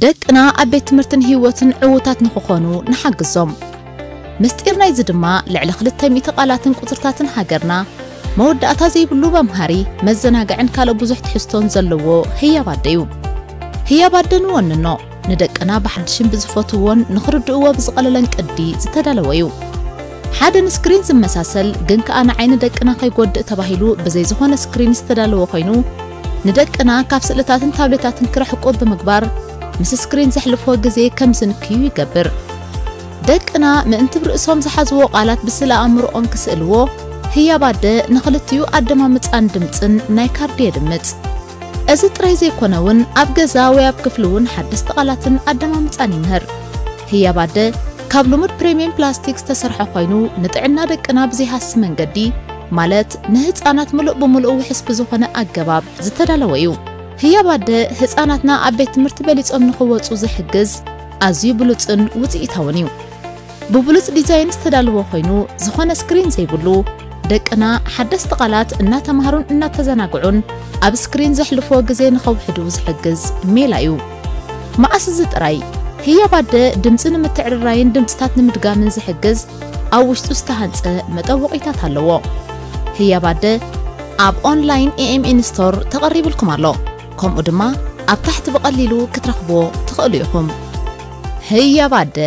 ደቅና ኣብ ቤት ትምህርትን ህይወትን ዕዉታት ንኽኾኑ ንሓግዞም። ምስጢር ናይዚ ድማ ልዕሊ ክልተ ሚእቲ ቃላትን ቁጽርታትን ሃገርና መወዳእታ ዘይብሉ መምሃሪ፣ መዘናግዕን ካልእ ብዙሕ ትሕዝቶን ዘለዎ ህያብ ኣደ እዩ። ህያብ ኣደ ንወንኖ፣ ንደቅና ብሓድሽን ብዝፈትውዎን ንኽርድእዎ ብዝቐለለን ቅዲ ዝተዳለወ እዩ። ሓደ ንስክሪን ዝመሳሰል ግን ከኣ ንዓይኒ ደቅና ከይጎድእ ተባሂሉ ብዘይ ዝኾነ ስክሪን ዝተዳለወ ኮይኑ፣ ንደቅና ካብ ስእልታትን ታብሌታትን ክርሕቁ ብምግባር ምስ ስክሪን ዘሕልፍዎ ግዜ ከም ዝንክዩ ይገብር። ደቅና ምእንቲ ብርእሶም ዝሓዝዎ ቃላት ብስእለ ኣእምሮኦም ክስእልዎ፣ ህያብ ኣደ ንኽልቲኡ ኣደማምጻን ድምጽን ናይ ካርዲ የድምጽ። እዚ ጥራይ ዘይኮነ እውን ኣብ ገዛ ወይ ኣብ ክፍሊ እውን ሓደስቲ ቃላትን ኣደማምጻን ይምህር። ህያብ ኣደ ካብ ልሙድ ፕሪምየም ፕላስቲክ ዝተሰርሐ ኮይኑ ንጥዕና ደቅና ብዘይሃሲ መንገዲ ማለት ንህፃናት ምሉእ ብምሉእ ውሕስ ብዝኾነ ኣገባብ ዝተዳለወ እዩ። ህያብ ኣደ ህፃናትና ኣብ ቤት ትምህርቲ በሊፆም ንኽወፁ ዝሕግዝ ኣዝዩ ብሉፅን ውፅኢታውን እዩ። ብብሉጽ ዲዛይን ዝተዳለወ ኮይኑ ዝኾነ ስክሪን ዘይብሉ፣ ደቅና ሓደስቲ ቃላት እናተማሃሩን እናተዘናግዑን ኣብ ስክሪን ዘሕልፍዎ ግዜ ንኸውሕዱ ዝሕግዝ ሜላ እዩ። መኣስ እዚ ጥራይ፣ ህያብ ኣደ ድምጺ ንምትዕርራይን ድምጽታት ንምድጋምን ዝሕግዝ ኣብ ውሽጡ ዝተሃንጸ መጠወቒታት ኣለዎ። ህያብ ኣደ ኣብ ኦንላይን ኤኤምኤን ስቶር ተቐሪብልኩም ኣሎ። ከምኡ ድማ ኣብ ታሕቲ ብቐሊሉ ክትረኽብዎ ትኽእሉ ኢኹም። ህያብ ኣደ።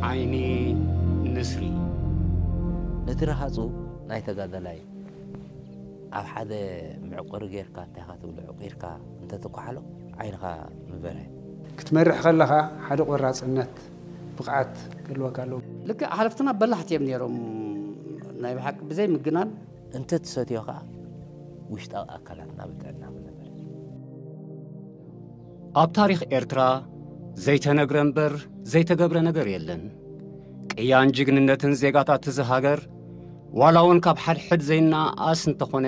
ዓይኒ ንስሪ። ነቲ ረሃጹ ናይ ተጋዳላይ ኣብ ሓደ መዕቆሪ ጌርካ እንታይ ኢኻ ትብሎ ዕቂርካ እንተትኳሓሎ ዓይንኻ ምበርሀ። ክትመርሕ ከለኻ ሓደ ቆራጽነት፣ ብቕዓት ክህልወካ ኣለዎ። ልክዕ ሓለፍትና በላሕቲ እዮም ነይሮም። ናይ ብሓቂ ብዘይ ምግናን እንተትሰትዮ ኸኣ ውሽጣዊ ኣካላትና ብጥዕና ምነበረ። ኣብ ታሪኽ ኤርትራ ዘይተነግረ እምበር ዘይተገብረ ነገር የለን። ቅያን ጅግንነትን ዜጋታት እዚ ሃገር ዋላ እውን ካብ ሓድሕድ ዘይነኣኣስ እንተኾነ፣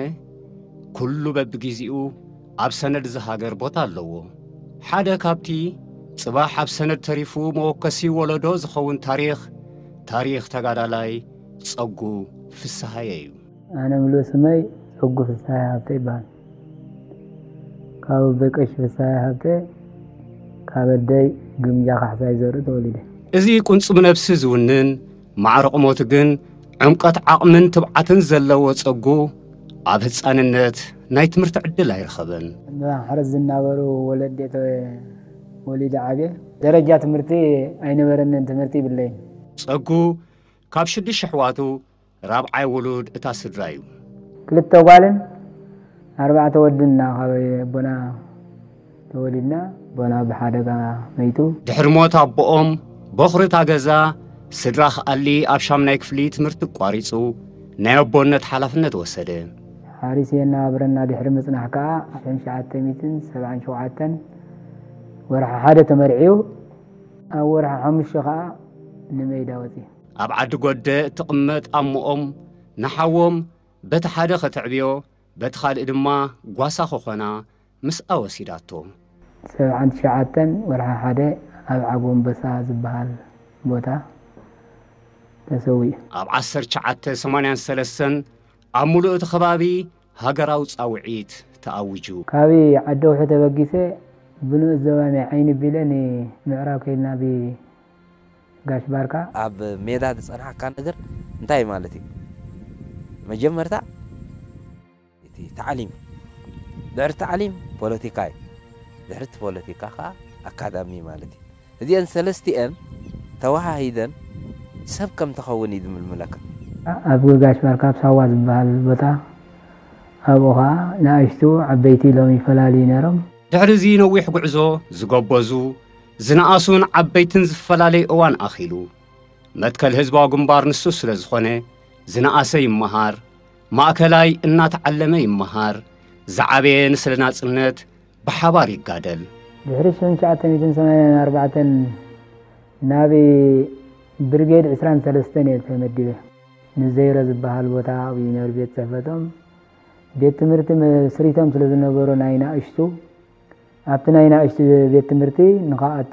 ኩሉ በብጊዜኡ ኣብ ሰነድ እዚ ሃገር ቦታ ኣለዎ። ሓደ ካብቲ ጽባሕ ኣብ ሰነድ ተሪፉ መወከሲ ወለዶ ዝኸውን ታሪኽ፣ ታሪኽ ተጋዳላይ ጸጉ ፍስሃየ እዩ። ኣነ ምሉእ ስመይ ጸጉ ፍስሃየ ሃብተ ይበሃል። ካብ ኣቦይ ቀሺ ፍስሃየ ሃብተ፣ ካብ ኣደይ ግምጃ ካሕሳይ ዘርኡ ተወሊደ። እዚ ቁንጽብ ነብሲ ዝውንን፣ ማዕረ ቁመቱ ግን ዕምቀት ዓቕምን ትብዓትን ዘለዎ ጸጉ፣ ኣብ ህጻንነት ናይ ትምህርቲ ዕድል ኣይረኸበን። ብሓረስ ዝናበሩ ወለዲ ተወሊደ ዓብየ። ደረጃ ትምህርቲ ኣይነበረንን፣ ትምህርቲ ይብለይን። ጸጉ ካብ ሽዱሽተ ኣሕዋቱ ራብዓይ ውሉድ እታ ስድራ እዩ። ክልተ ጓልን ኣርባዕተ ወድን ኢና ካብ ኣቦና ተወሊድና። ኣቦና ብሓደጋ መይቱ። ድሕሪ ሞት ኣቦኦም፣ በኹሪ እታ ገዛ፣ ስድራ ክኣሊ ኣብ ሻምናይ ክፍሊ ትምህርቲ ኣቋሪጹ ናይ ኣቦነት ሓላፍነት ወሰደ። ሓሪሰ እናበረና ድሕሪ ምጽናሕ ከኣ ሽሕን ትሽዓተ ሚእትን ሰብዓን ሸውዓተን ወርሒ ሓደ ተመርዕዩ፣ ኣብ ወርሒ ሓሙሽተ ከኣ ንመይዳ ወጺኡ። ኣብ ዓዲ ጎደ እትቕመጥ ኣሞኦም ንሓዎም በቲ ሓደ ኸተዕብዮ በቲ ኻልእ ድማ ጓሳ ኾኾና ምስኣ ወሲዳቶ። ሰብዓን ትሽዓተን ወርሒ ሓደ ኣብ ዓጎምበሳ ዝበሃል ቦታ ተሰዊኡ። ኣብ ዓሰርተ ትሽዓተ ሰማንያን ሰለስተን ኣብ ሙሉእ እቲ ኸባቢ ሃገራዊ ጻውዒት ተኣዊጁ። ካብ ዓዲ ኣውሒ ተበጊሰ ብንኡስ ዞባ ማይ ዓይኒ ቢለ ንምዕራብ ከይድና ብጋሽ ባርካ። ኣብ ሜዳ ዝጸንሓካ ነገር እንታይ ማለት እዩ? መጀመርታ እቲ ታዕሊም፣ ድሕሪ ታዕሊም ፖለቲካ እዩ። ድሕሪ እቲ ፖለቲካ ከኣ ኣካዳሚ ማለት እዩ። እዚአን ሰለስቲአን ተወሃሂደን ሰብ ከም ትኸውን እዩ ዝምልምለካ። ኣብ ጋሽ ባርካ ኣብ ሳዋ ዝበሃል ቦታ ኣብኡ ኸዓ ንኣሽቱ ዓበይቲ ኢሎም ይፈላልዩ ነይሮም። ድሕሪ እዚ ነዊሕ ጉዕዞ ዝጎበዙ ዝነኣሱን ዓበይትን ዝፈላለይ እዋን ኣኺሉ። መትከል ህዝባዊ ግንባር ንሱ ስለ ዝኾነ ዝነኣሰ ይመሃር፣ ማእከላይ እናተዓለመ ይመሃር፣ ዝዓበየ ንስለ ናጽነት ብሓባር ይጋደል። ድሕሪ ሽሕን ትሽዓተ ሚእትን ሰማንያን ኣርባዕተን ናብ ብርጌድ ዕስራን ሰለስተን እየ ተመዲበ። ንዘይሮ ዝበሃል ቦታ ኣብኡ ይነብር ቤት ጽሕፈቶም። ቤት ትምህርቲ መስሪቶም ስለ ዝነበሩ ናይ ናእሽቱ ኣብቲ ናይ ናእሽቱ ቤት ትምህርቲ ንኸኣቱ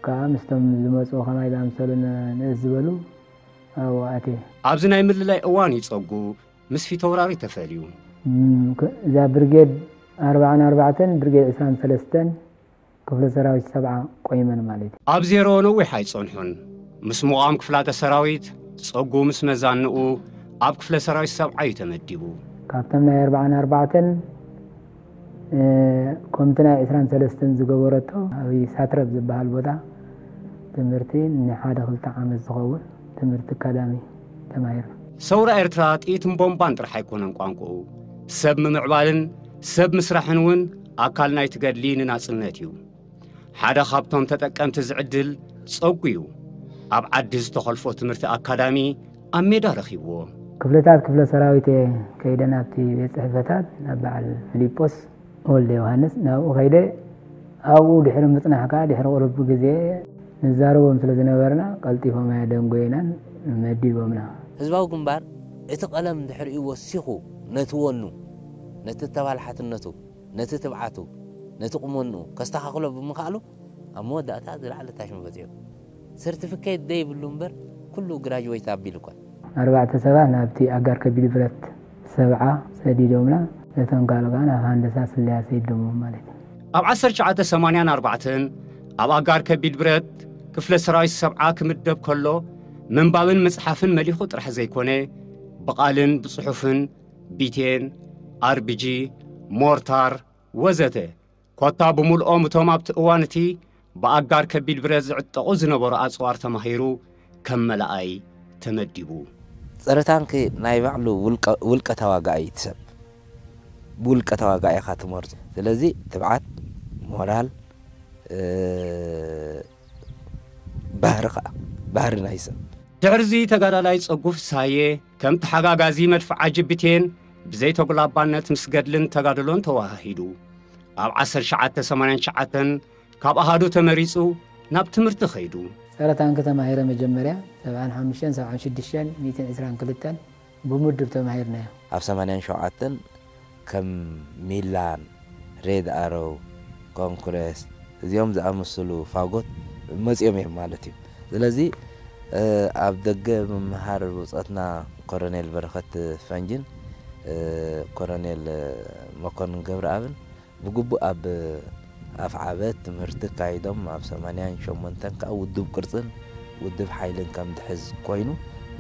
ከኣ ምስቶም ዝመጹ ከማይ ዝኣምሰሉ ንእስ ዝበሉ ኣብኡ ኣትየ። ኣብዚ ናይ ምልላይ እዋን እዩ ጸጉ ምስ ፊተውራሪ ተፈልዩ። እዛ ብርጌድ ኣርባዓን ኣርባዕተን ብርጌድ ዕስራን ሰለስተን ክፍለ ሰራዊት ሰብዓ ቆይመን ማለት እዩ። ኣብ ዜሮ ነዊሕ ኣይጸንሑን። ምስ ምቋም ክፍላተ ሰራዊት ጸጉ ምስ መዛንኡ ኣብ ክፍለ ሰራዊት ሰብዓ እዩ ተመዲቡ። ካብቶም ናይ ኣርባዓን ኣርባዕተን ከምቲ ናይ ዕስራን ሰለስተን ዝገበረቶ ኣብ ሳትረብ ዝበሃል ቦታ ትምህርቲ ንሓደ ክልተ ዓመት ዝኸውን ትምህርቲ ኣካዳሚ ተማሂርና። ሰውራ ኤርትራ ጥይትን ቦምባን ጥራሕ ኣይኮነን ቋንቋኡ። ሰብ ምምዕባልን ሰብ ምስራሕን እውን ኣካል ናይቲ ገድሊ ንናጽነት እዩ። ሓደ ካብቶም ተጠቀምቲ ዝዕድል ጸጉ እዩ። ኣብ ዓዲ ዝተኸልፎ ትምህርቲ ኣካዳሚ ኣብ ሜዳ ረኺብዎ። ክፍልታት ክፍለ ሰራዊት እየ ከይደ ናብቲ ቤት ጽሕፈታት ናብ በዓል ፊሊጶስ ወልደ ዮሃንስ ናብኡ ከይደ ኣብኡ ድሕሪ ምጽናሕ ከዓ ድሕሪ ቁሩብ ግዜ ንዛረቦም ስለ ዝነበርና ቀልጢፎም ኣየደንጎዩናን መዲቦምና። ህዝባዊ ግንባር እቲ ቀለም ድሕሪኡ ወሲኹ ነቲ ወኑ፣ ነቲ ተባላሓትነቱ፣ ነቲ ትብዓቱ፣ ነቲ ቁመንኡ ከስተኻኽሎ ብምኽኣሉ ኣብ መወዳእታ ዝለዓለ ታሽሙ በጺሑ። ሰርቲፊኬት ዘይብሉ እምበር ኩሉ ግራጅዌት ኣቢሉ እኳ። ኣርባዕተ ሰባት ናብቲ ኣጋር ከቢድ ብረት ሰብዓ ሰዲዶምና፣ ነቶም ካልእ ከኣ ናብ ሃንደሳ ስለያ ሰዲዶሞም ማለት እዩ። ኣብ ዓሰርተ ትሽዓተ ሰማንያን ኣርባዕተን ኣብ ኣጋር ከቢድ ብረት ክፍለ ሰራዊት ሰብዓ ክምደብ ከሎ ምንባብን ምጽሓፍን መሊኹ ጥራሕ ዘይኮነ ብቓልን ብጽሑፍን ቢቴን፣ ኣርቢጂ፣ ሞርታር፣ ወዘተ ኮታ ብምልኦም እቶም ኣብቲ እዋን እቲ ብኣጋር ከቢድ ብረት ዝዕጠቑ ዝነበሩ ኣጽዋር ተማሂሩ ከም መላኣይ ተመዲቡ። ጸረ ታንኪ ናይ ባዕሉ ውልቀ ተዋጋኢ እዩ እቲ ሰብ። ብውልቀ ተዋጋኢ ኢኻ ትመርጾ። ስለዚ ትብዓት፣ ሞራል፣ ባህሪ ኸኣ ባህሪ ናይ ሰብ። ድሕርዚ ተጋዳላይ ጸጉ ፍስሃየ ከም ተሓጋጋዚ መድፍዓ ጅብቴን ብዘይተጉላባነት ምስ ገድልን ተጋድሎን ተወሃሂዱ። ኣብ ዓሰርተ ትሽዓተ ሰማንያን ትሽዓተን ካብ ኣሃዱ ተመሪጹ ናብ ትምህርቲ ኸይዱ። ጸረ ታንኪ ተማሂረ መጀመርያ ሰብዓን ሓሙሽተን ሰብዓን ሽዱሽተን ሚእትን ዕስራን ክልተን ብምድብ ተማሂርናዮ። ኣብ ሰማንያን ሸውዓተን ከም ሚላን፣ ሬድ ኣሮው፣ ኮንኩሬስ እዚኦም ዝኣመስሉ ፋጎት መጺኦም እዮም ማለት እዩ። ስለዚ ኣብ ደገ ምምሃር ብጾትና ኮረኔል በረኸት ፈንጅን ኮረኔል መኮንን ገብረኣብን ብግቡእ ኣብ ኣፍዓበት ትምህርቲ ኣካይዶም ኣብ ሰማንያን ሸሞንተን ከኣ ውድብ ቅርጽን ውድብ ሓይልን ከም ዝሕዝ ኮይኑ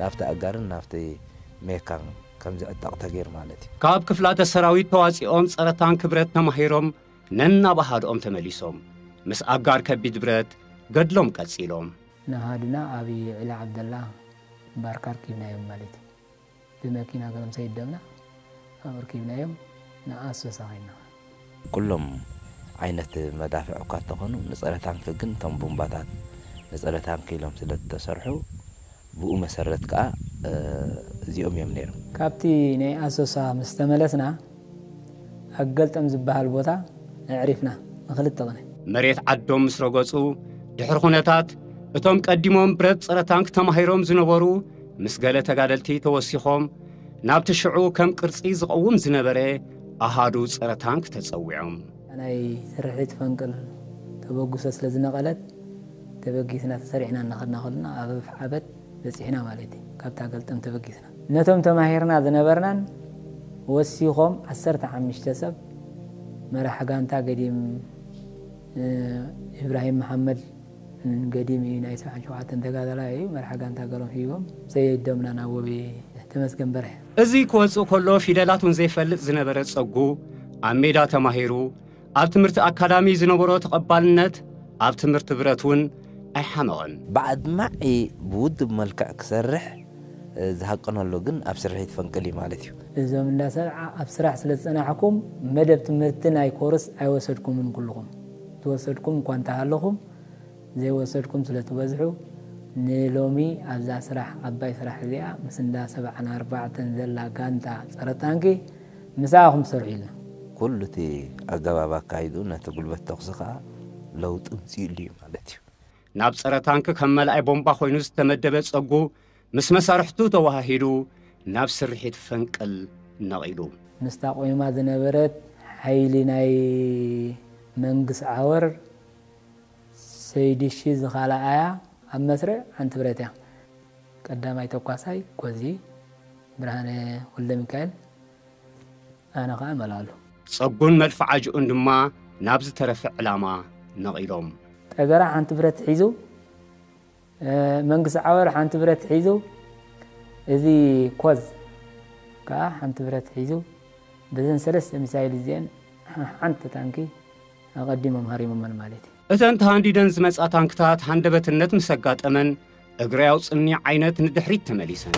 ናብቲ ኣጋርን ናብቲ ሜካን ከም ዝዕጠቕ ተገይሩ ማለት እዩ። ካብ ክፍላተ ሰራዊት ተዋጺኦም ጸረ ታንክ ብረት ተማሂሮም ነናብ ኣሃድኦም ተመሊሶም ምስ ኣጋር ከቢድ ብረት ገድሎም ቀጺሎም። ንኣሃዱና ኣብ ዒላ ዓብደላ ባርካ ኣርኪብናዮም ማለት እዩ። ብመኪና ገሮም ሰይደምና ኣብኡ ኣርኪብናዮም ንኣሶሳ ከይድና። ኩሎም ዓይነት መዳፍዕ እኳ እንተኾኑ ንጸረ ታንክ ግን እቶም ቡምባታት ንጸረ ታንክ ኢሎም ስለ ዝተሰርሑ ብኡ መሰረት ከኣ እዚኦም እዮም ነይሮም። ካብቲ ናይ ኣሶሳ ምስ ተመለስና ኣብ ገልጠም ዝበሃል ቦታ ኣዕሪፍና ንኽልተ ቕነ። መሬት ዓዶም ምስ ረገጹ ድሕሪ ኩነታት እቶም ቀዲሞም ብረት ጸረ ታንክ ተማሂሮም ዝነበሩ ምስ ገለ ተጋደልቲ ተወሲኾም ናብቲ ሽዑ ከም ቅርጺ ዝቐውም ዝነበረ ኣሃዱ ጸረ ታንክ ተጸዊዖም። ናይ ስርሒት ፈንቅል ተበጉሰ ስለ ዝነቐለት ተበጊስና ተሰሪዕና እናኸድና ከለና ኣብ ኣፍዓበት በጺሕና ማለት እዩ። ካብታ ገልጠም ተበጊስና ነቶም ተማሂርና ዝነበርናን ወሲኾም ዓሰርተ ሓሙሽተ ሰብ መራሕ ጋንታ ገዲም ኢብራሂም መሓመድ ገዲም እዩ ናይ ሰብዓን ሸውዓተን ተጋዳላይ እዩ። መራሕ ጋንታ ገሮም ሂቦም ሰየዶምና ናብ ወቤ ተመስገን በርሀ። እዚ ክወጽእ ከሎ ፊደላት እውን ዘይፈልጥ ዝነበረ ጸጉ ኣብ ሜዳ ተማሂሩ ኣብ ትምህርቲ ኣካዳሚ ዝነበሮ ተቐባልነት ኣብ ትምህርቲ ብረት እውን ኣይሓመቐን። ብኣድማዒ ብውድብ መልክዕ ክሰርሕ ዝሃቀነሉ ግን ኣብ ስርሒት ፈንቅል እዩ ማለት እዩ። እዞም እንዳ ሰብዓ ኣብ ስራሕ ስለ ዝጸናሕኩም መደብ ትምህርቲ ናይ ኮርስ ኣይወሰድኩምን ኩልኹም ዝወሰድኩም እኳ እንተሃለኹም ዘይወሰድኩም ስለ ትበዝሑ ንሎሚ ኣብዛ ስራሕ ዓባይ ስራሕ እዚኣ ምስ እንዳ ሰብዓን ኣርባዕተን ዘላ ጋንታ ጸረ ታንኪ ምሳኹም ትሰርሑ ኢልና። ኩሉ እቲ ኣገባብ ኣካይድኡ ነቲ ጉልበት ተኹሲ ከኣ ለውጢ ኣምጺኡሉ እዩ ማለት እዩ። ናብ ጸረ ታንክ ከም መልኣይ ቦምባ ኮይኑ ዝተመደበ ጸጉ ምስ መሳርሕቱ ተወሃሂዱ ናብ ስርሒት ፈንቅል ነቒሉ። ምስታ ቆይማ ዝነበረት ሓይሊ ናይ መንግስ ዓወር ሰይድሺ ዝኻልኣያ ኣብ መስርዕ ሓንቲ ብረት እያ። ቀዳማይ ተኳሳይ ኮዚ ብርሃነ ወልደ ሚካኤል፣ ኣነ ኸዓ መላሉ። ጸጉን መድፍዓጅኡን ድማ ናብ ዝተረፈ ዕላማ ነቒሎም። ጠገራ ሓንቲ ብረት ሒዙ፣ መንግስቲ ዓወር ሓንቲ ብረት ሒዙ፣ እዚ ኮዝ ከዓ ሓንቲ ብረት ሒዙ፣ በዘን ሰለስተ ሚሳይል እዚአን ሓንቲ ታንኪ ኣቐዲሞም ሃሪሞመን ማለት እዩ። እተን ተሃንዲደን ዝመጻ ታንክታት ሃንደበትነት ምስ ኣጋጠመን፣ እግሪ ኣውጽኒ ዓይነት ንድሕሪት ተመሊሰን።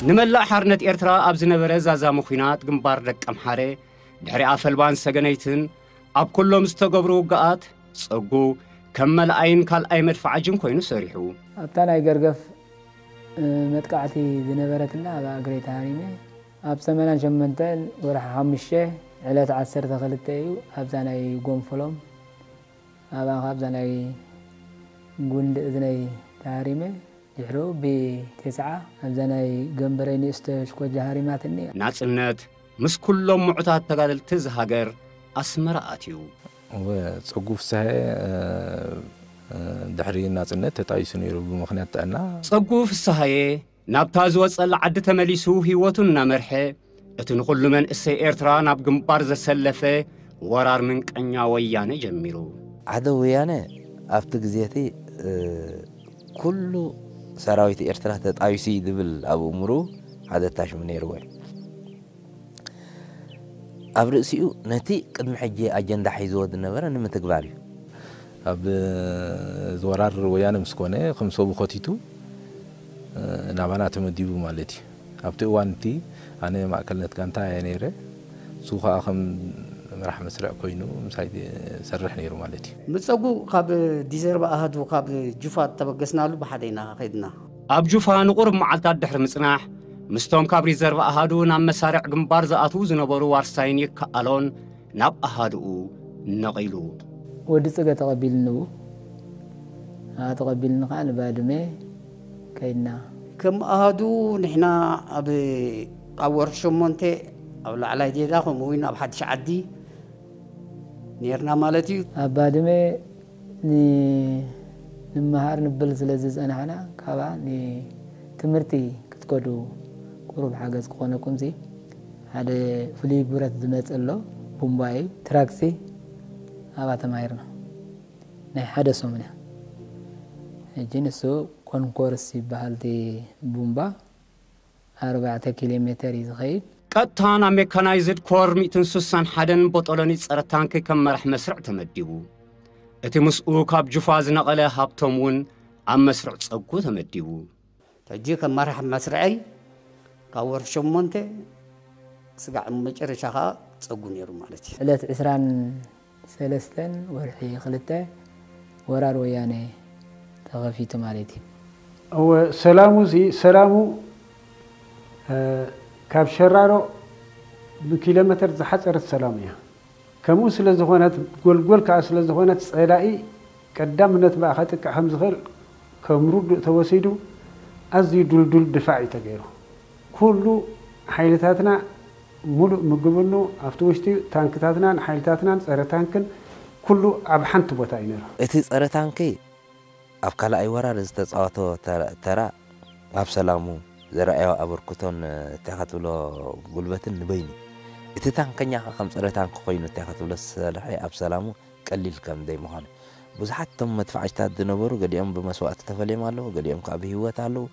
ንመላእ ሓርነት ኤርትራ ኣብ ዝነበረ ዛዛሚ ኲናት ግንባር ደቀምሓረ፣ ድሕሪ ኣፈልባን ሰገነይትን ኣብ ኩሎም ዝተገብሩ ውግኣት፣ ጸጉ ከም መልኣይን ካልኣይ መድፍዓጅን ኮይኑ ሰሪሑ። ኣብታ ናይ ገርገፍ መጥቃዕቲ ዝነበረትና ኣብ እግረይ ተሃሪመ። ኣብ ሰማንያን ሸሞንተን ወርሒ ሓሙሽተ ዕለት ዓሰርተ ክልተ እዩ ኣብዛ ናይ ጎንፍሎም፣ ኣብኣ ኣብዛ ናይ ጉንዲ እዝነይ ተሃሪመ። ድሕሩ ብቴስዓ ኣብዛ ናይ ገንበረይ ንእስተ ሽኮጃ ሃሪማትኒ። ናጽነት ምስ ኩሎም ምዑታት ተጋደልቲ እዚ ሃገር ኣስመራ ኣትዩ። ጸጉ ፍስሃየ ድሕሪ ናጽነት ተጣይሱ ነይሩ ብምኽንያት ጥዕና። ጸጉ ፍስሃየ ናብታ ዝወጸላ ዓዲ ተመሊሱ ህይወቱ እናመርሐ፣ እቲ ንኹሉ መንእሰይ ኤርትራ ናብ ግንባር ዘሰለፈ ወራር ምንቀኛ ወያነ ጀሚሩ። ዓደ ወያነ ኣብቲ ግዜ እቲ ኩሉ ሰራዊት ኤርትራ ተጣይሱ እዩ ዝብል ኣብ እምሩ ሓደ ታሽሙ ነይርዎ እዩ። ኣብ ርእሲኡ ነቲ ቅድሚ ሕጂ ኣጀንዳ ሒዝዎ ዝነበረ ንምትግባር እዩ። ኣብ ዝወራር ወያነ ምስ ኮነ ከም ሰቡ ኸቲቱ ናባና ተመዲቡ ማለት እዩ። ኣብቲ እዋን እቲ ኣነ ማእከልነት ጋንታ እየ ነይረ። እሱ ከዓ ከም መራሕ መስርዕ ኮይኑ ምሳይ ሰርሕ ነይሩ ማለት እዩ። ምጸጉ ካብ ዲዘርባ ኣሃዱ ካብ ጁፋ ተበገስናሉ ብሓደ ኢና ኸድና። ኣብ ጁፋ ንቑሩብ መዓልታት ድሕሪ ምጽናሕ፣ ምስቶም ካብ ሪዘርቭ ኣሃዱ ናብ መሳርዕ ግንባር ዝኣትዉ ዝነበሩ ዋርሳይን ይከኣሎን ናብ ኣሃዱኡ ነቒሉ። ወዲ ጽገ ተቐቢልንዉ። ተቐቢልኒ ከዓ ንባድመ ከይድና። ከም ኣሃዱ ንሕና ኣብ ኣብ ወርሒ ሸሞንተ ኣብ ላዕላይ ዴዳ ከምኡ እውን ኣብ ሓድሽ ዓዲ ነርና ማለት እዩ። ኣብ ባድመ ንምሃር ንብል ስለ ዝፀናሕና፣ ካባ ንትምህርቲ ክትከዱ ቁሩብ ሓገዝ ክኾነኩም ሲ ሓደ ፍሉይ ብረት ዝመፀ ኣሎ፣ ቡምባይ ትራክሲ ኣብኣ ተማሂርና። ናይ ሓደ ሰሙን እያ። ሕጂ ንሱ ኮንኮርስ ይበሃል፣ እቲ ቡምባ ኣርባዕተ ኪሎ ሜተር እዩ ዝኸይድ። ቀጥታ ናብ ሜካናይዝድ ኮር ሚእትን ስሳን ሓደን ቦጦሎኒ ጸረ ታንኪ ከም መራሕ መስርዕ ተመዲቡ። እቲ ምስኡ ካብ ጁፋ ዝነቐለ ሃብቶም እውን ኣብ መስርዕ ጸጉ ተመዲቡ። ሕጂ ከም መራሕ መስርዐይ ካብ ወርሒ ሸሞንተ ስጋዕ መጨረሻ ከዓ ጸጉ ነይሩ ማለት እዩ። ዕለት ዕስራን ሰለስተን ወርሒ ክልተ ወራር ወያነ ተኸፊቱ ማለት እዩ። እወ ሰላሙ እዚ ሰላሙ ካብ ሸራሮ ብኪሎ ሜተር ዝሓፀረት ሰላም እያ። ከምኡ ስለ ዝኾነት ጎልጎል ከዓ ስለ ዝኾነት ፀላኢ ቀዳምነት ብኣ ከጥቅዕ ከም ዝኽእል ከም ርዱእ ተወሲዱ ኣዝዩ ዱልዱል ድፋዕ እዩ ተገይሩ። ኩሉ ሓይልታትና ሙሉእ ምግብኑ ኣብቲ ውሽጢ ታንክታትናን ሓይልታትናን ጸረ ታንክን ኩሉ ኣብ ሓንቲ ቦታ እዩ ነይሩ። እቲ ጸረ ታንኪ ኣብ ካልኣይ ወራር ዝተጻወቶ ተራ ኣብ ሰላሙ ዘርኣዮ ኣበርክቶን እንታይ ከትብሎ ጉልበትን ንበይኑ እቲ ታንከኛ ከ ከም ጸረ ታንኪ ኮይኑ እንታይ ከትብሎ ዝሰርሐ ኣብ ሰላሙ ቀሊል ከም ዘይምዃኑ ብዙሓት እቶም መድፋዕጅታት ዝነበሩ ገሊኦም ብመስዋእቲ ተፈልዮም ኣለዉ፣ ገሊኦም ከዓ ብህይወት ኣለዉ።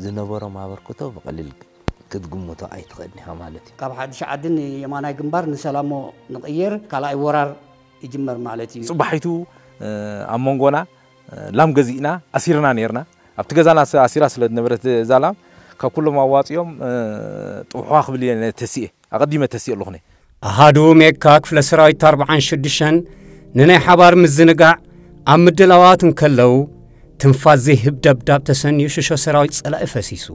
ዝነበሮም ኣበርክቶ ብቐሊል ክትግምቶ ኣይትኽእልን ኢኻ ማለት እዩ። ካብ ሓድሽ ዓዲ ንየማናይ ግንባር ንሰላሞ ንቕየር ካልኣይ ወራር ይጅመር ማለት እዩ። ጽባሒቱ ኣብ መንጎና ላም ገዚእና ኣሲርና ነርና። ኣብቲ ገዛና ኣሲራ ስለ ዝነበረት እዛ ላም ካብ ኩሎም ኣዋፂኦም ጥውሕዋ ክብል እየ ተሲኤ። ኣቐዲመ ተሲእ ኣለኹ። ኣሃዱ ሜካ ክፍለ ሰራዊት ኣርባዓን ሽዱሽተን ንናይ ሓባር ምዝንጋዕ ኣብ ምድላዋት እንከለዉ፣ ትንፋስ ዘይህብ ደብዳብ ተሰንዩ ሽሾ ሰራዊት ጸላኢ ፈሲሱ።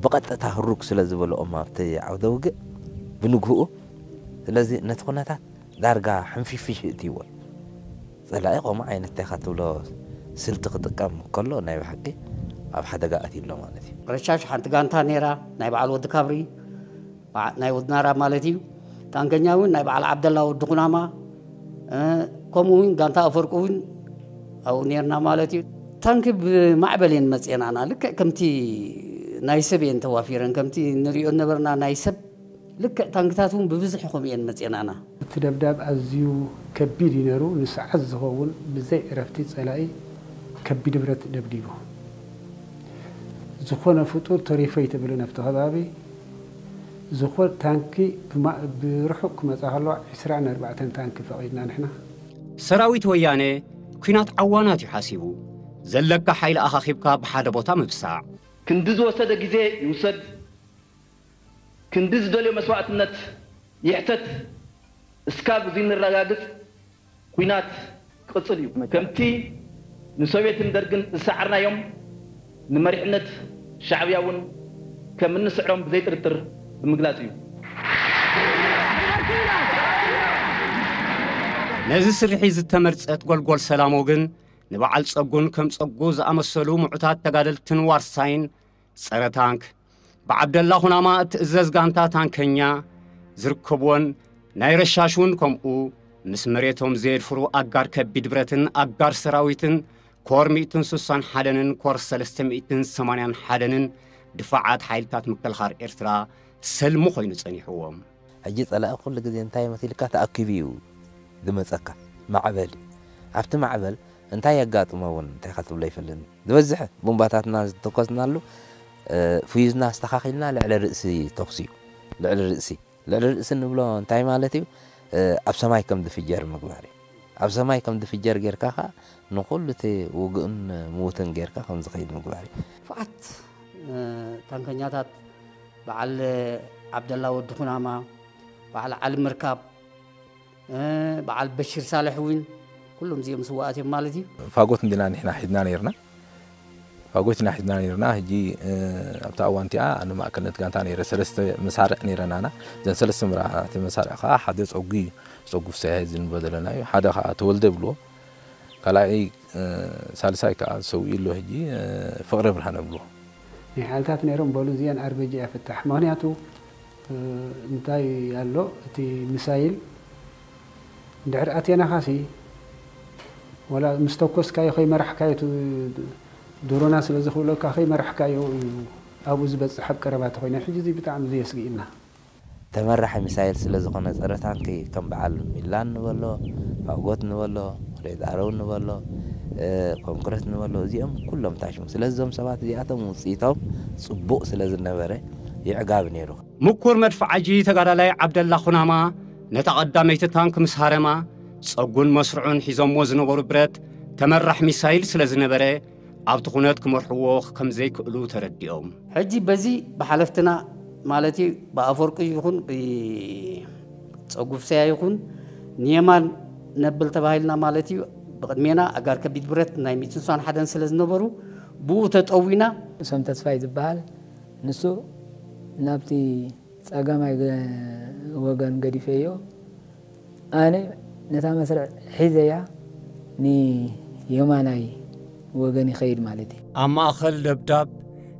ብቐጥታ ህሩግ ስለ ዝበልኦም ኣብቲ ዓውደ ውግእ ብንግህኡ፣ ስለዚ ነቲ ኩነታት ዳርጋ ሕንፊሽፊሽ እትይዎ እዩ። ጸላኢ ከምኡ ዓይነት እንታይ ኢኻ ትብሎ ስልቲ ክጥቀም ከሎ ናይ ብሓቂ ኣብ ሓደጋ ኣትዩ ኣሎ ማለት እዩ። ረሻሽ ሓንቲ ጋንታ ነይራ ናይ በዓል ወዲ ካብሪ በዓ- ናይ ወዲ ናራ ማለት እዩ። ታንከኛ እውን ናይ በዓል ዓብደላ ወዲ ኩናማ እ፣ ከምኡ እውን ጋንታ ኣፈርቁ እውን ኣብኡ ነርና ማለት እዩ። ታንኪ ብማዕበል እየን መፅኤናና። ልክዕ ከምቲ ናይ ሰብ እየን ተዋፊረን፣ ከምቲ ንሪኦ ነበርና ናይ ሰብ ልክዕ ታንክታት እውን ብብዝሒ ከምኡ እየን መፅኤናና። እቲ ደብዳብ ኣዝዩ ከቢድ እዩ ነይሩ። ንሰዓት ዝኸውን ብዘይ ዕረፍቲ ጸላኢ ከቢድ ብረት ደብዲቡ። ዝኾነ ፍጡር ተሪፎ ኣይተብልን ኣብቲ ከባቢ። ዝኾ-፣ ታንኪ ብማ-፣ ብርሑቕ ክመጻ ከለዋ ዕስራን ኣርባዕተን ታንኪ ፈቒድና ንሕና። ሰራዊት ወያነ ኲናት ዓዋናት እዩ ሓሲቡ። ዘለካ ሓይሊ ኣኻኺብካ ብሓደ ቦታ ምብሳዕ። ክንዲ ዝወሰደ ግዜ ይውሰድ፣ ክንዲ ዝደልዮ መስዋእትነት ይሕተት፣ እስካብ እዚ ንረጋግጽ ኲናት ክቕጽል እዩ። ከምቲ ንሶቬትን ደርግን ዝሰዓርናዮም ንመሪሕነት ሻዕብያ እውን ከም እንስዕሮም ብዘይጥርጥር ብምግላጽ እዩ። ነዚ ስርሒ ዝተመርጸት ጎልጎል ሰላሞ ግን ንበዓል ጸጉን ከም ጸጉ ዝኣመሰሉ ምዑታት ተጋደልትን ዋርሳይን ጸረ ታንክ ብዓብደላ ኩናማ እትእዘዝ ጋንታ ታንከኛ ዝርከብዎን ናይ ረሻሽ እውን ከምኡ ምስ መሬቶም ዘየድፍሩ ኣጋር ከቢድ ብረትን ኣጋር ሰራዊትን ኮር ሚእትን ስሳን ሓደንን ኮር ሰለስተ ሚእትን ሰማንያን ሓደንን ድፋዓት ሓይልታት ምክልኻል ኤርትራ ሰልሚ ኮይኑ ጸኒሕዎም። ሕጂ ጸላኢ ኩሉ ግዜ እንታይ መሲልካ ተኣኪቡ እዩ ዝመጸካ። ማዕበል እዩ። ኣብቲ ማዕበል እንታይ የጋጥሞ እውን እንታይ ኢኻ ትብሎ ኣይፈልጥን። ዝበዝሕ ቡምባታትና ዝተኮስናሉ ፍዩዝና ኣስተኻኺልና ልዕሊ ርእሲ ተኹሲ እዩ። ልዕሊ ርእሲ ልዕሊ ርእሲ እንብሎ እንታይ ማለት እዩ? ኣብ ሰማይ ከም ዝፍጀር ምግባር እዩ። ኣብ ሰማይ ከም ዝፍጀር ጌርካ ኸዓ ንኹሉ እቲ ውግእን ምውትን ጌርካ ከም ዝኸይድ ምግባር እዩ። ፍዓት ታንከኛታት በዓል ዓብደላ ወዲ ኩናማ፣ በዓል ዓሊ ምርካብ፣ በዓል በሽር ሳልሕ እውን ኩሎም እዚኦም ስዋኣት እዮም ማለት እዩ። ፋጎት እንዲና ንሕና ሒዝና ነይርና። ፋጎት ኢና ሒዝና ነይርና። ሕጂ ኣብታ እዋን እቲኣ ኣነ ማእከልነት ጋንታ ነይረ። ሰለስተ መሳርዕ ነይረናና። እዘን ሰለስተ መራሕቲ መሳርዕ ከዓ ሓደ ጸጉ እዩ። ጸጉ ፍስሐ ዝንበ ዘለና እዩ። ሓደ ከዓ ተወልደ ብልዎ። ካልኣይ ሳልሳይ ከዓ ዝሰውኡ ኣሎ ሕጂ ፍቕረ ብርሃነ ብልዎ። ናይ ሓይልታት ነይሮም በሉ እዚአን ኣርበጂ እያ ፍታሕ። ምክንያቱ እንታይ ኣሎ እቲ ሚሳይል እንድሕር ኣትየናኻሲ ወላ ምስ ተኮስካዮ ከይመራሕካዮ ድሮና ስለ ዝኽብለካ ከይመራሕካዮ እዩ ኣብኡ ዝበፅሕ ኣብ ቀረባ ተኮይና ሕጂ እዚ ብጣዕሚ ዘየስግእና። ተመራሒ ሚሳይል ስለ ዝኾነ ጸረ ታንኪ ከም በዓል ሚላን ንበሎ፣ ፋጎት ንበሎ፣ ሬድ ኣረው ንበሎ፣ ኮንክረት ንበሎ እዚኦም ኩሎም ታሽሙ። ስለዚ እዞም ሰባት እዚኣቶም ውፅኢቶም ፅቡቕ ስለ ዝነበረ ይዕጋብ ነይሩ። ምኩር መድፍዓጂ ተጋዳላይ ዓብደላ ኩናማ ነታ ቀዳመይቲ ታንክ ምስ ሃረማ ጸጉን መስርዑን ሒዞሞ ዝነበሩ ብረት ተመራሕ ሚሳይል ስለ ዝነበረ ኣብቲ ኩነት ክመርሕዎ ከም ዘይክእሉ ተረዲኦም። ሕጂ በዚ ብሓለፍትና ማለት እዩ ብኣፈወርቂ ይኹን ብጸጉፍሰያ ይኹን ንየማን ነብል ተባሂልና ማለት እዩ። ብቕድሜና ኣጋር ከቢድ ብረት ናይ ሚእትን ሓደን ስለ ዝነበሩ ብኡ ተጠዊና። እሶም ተስፋይ ዝበሃል ንሱ ናብቲ ጸጋማይ ወገን ገዲፈዮ ኣነ ነታ መስርዕ ሒዘያ ንየማናይ ወገን ይኸይድ ማለት እዩ። ኣብ ማእኸል ደብዳብ